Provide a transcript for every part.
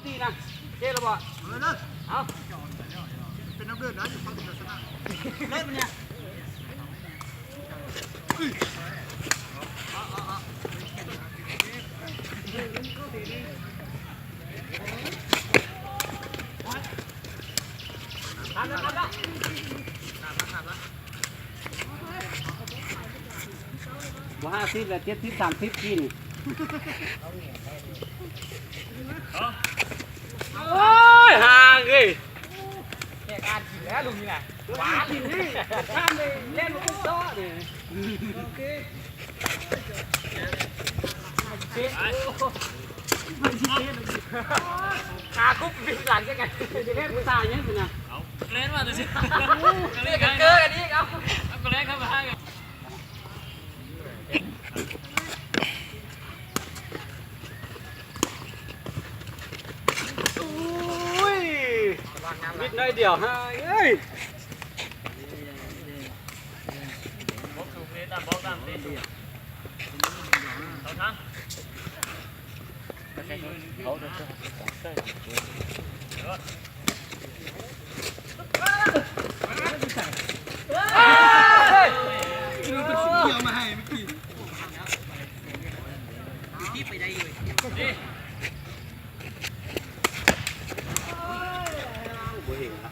ນີ້ນະ ເຈລະບໍ່? ເອົາເດີ ເອົາ ເປັນນຳເດີນນະ ຢູ່ຝັ່ງເດີນຊະນະ ເລີດມັນເນຍ. ບໍ່ຫ້າສິບແລ້ວ ເຈັດສິບ ສາມສິບ ກິນ. ໂອ້ຍ ຫ່າງເອີຍ ແຂກອ່ານກິນແລ້ວລຸງນີ້ນະ ຫວານກິນນີ້ ຂ້າມໄປແລ່ນລົງໂຕະນີ້. ໂອເຄ ເຊະ ຂາກຸບບິນຫຼັງຈັກກັນ ຊິແລ່ນຜູ້ຊາຍຫຍັງຊິນະ. ເອົາ ແລ່ນມາແຕ່ຊິ ເລີຍກັນເກີກັນອີກ ເອົາ ເອົາ ກໍແລ່ນເຂົ້າມາຫາກັນ. ໂອ້ຍ ນິດໜ້ອຍດຽວ ຫາເອີຍ. ບໍ່ເຫັນລະ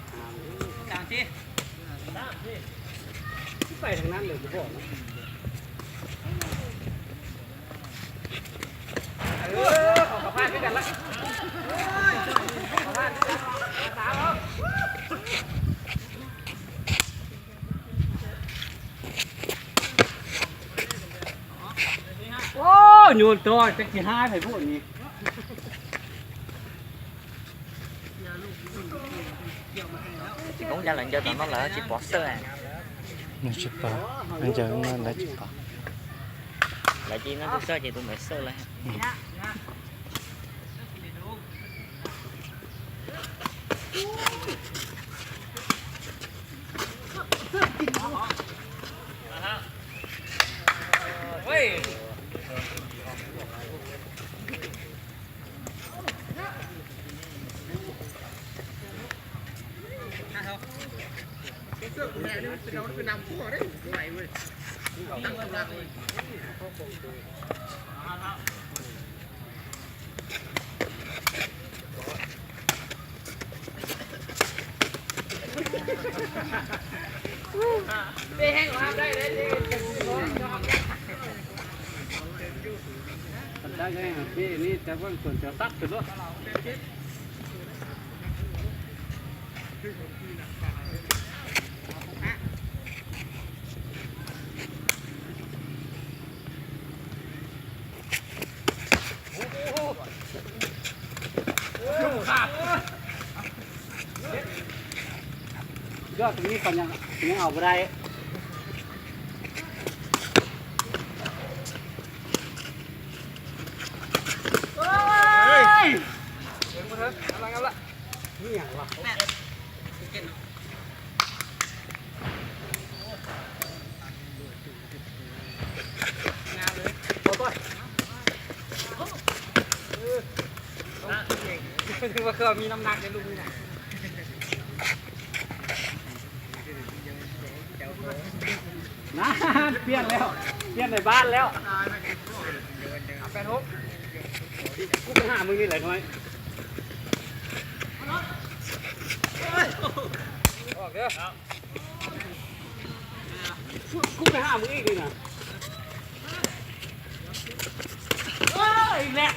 ໄປທາງນັ້ນເລີຍ ບໍ່ບອກນະ. ເອີ ເຂົາກໍພາດຄືກັນລະ ເຂົາພາດຄືກັນ ສາມເອົາ. ໂອ້ ໂຍນຕໍ່ ຈັກຊິຫາໃຜພຸ້ນນີ້. ໂອ້ ຢ່າງເດີ ຕອນນັ້ນລະຊິປອດເຊີ. ມັນຊິປອດ ມັນຈະນັ້ນລະຊິປອດ ລະຈີນັ້ນເຊີ ຈີຕຸ້ມເຊີເລີຍ. ຍອດຕົງນີ້ເຂົາຍັງ ຍັງເອົາບໍ່ໄດ້. ເຮີ້ຍ ເອີງມາເທີ ກຳລັງ ກຳລັງ ນີ້ຫຍັງວະ? ງາມເລີຍ ບໍ່ ບໍ່ ເອີ ຖືວ່າເຂົາມີນ້ຳໜັກໃນລູກນີ້ນະ. ນານ ປ່ຽນແລ້ວ ປ່ຽນໃນບ້ານແລ້ວ. ແປດຫົກ ກູໄປຫາມຶງນີ້ແຫຼະໜ້ອຍ. ອອກເດີ ກູໄປຫາມຶງອີກນີ້ນະ. ເອີ ອີກແລ້ວ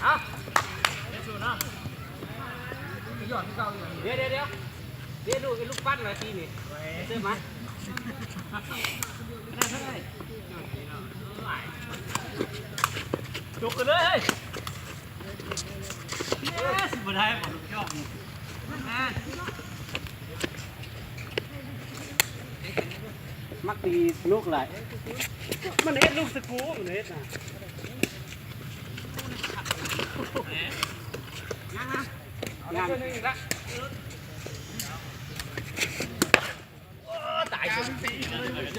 ເອົາ ດຽວ ດຽວ ດຽວ ເດລູກ ລູກປັ້ນມາຕີນີ້ ເຊີມາ ຈົກກັນເລີຍ. ເອີ ຊິບໍ່ໄດ້ບໍ່ລູກຈອກນີ້ ມັກຕີລູກຫຼາຍ ມັນເຮັດລູກສະກູ ມັນເຮັດນະ. ຍັງນະ ຍັງ ໂອ້ ຕາຍ.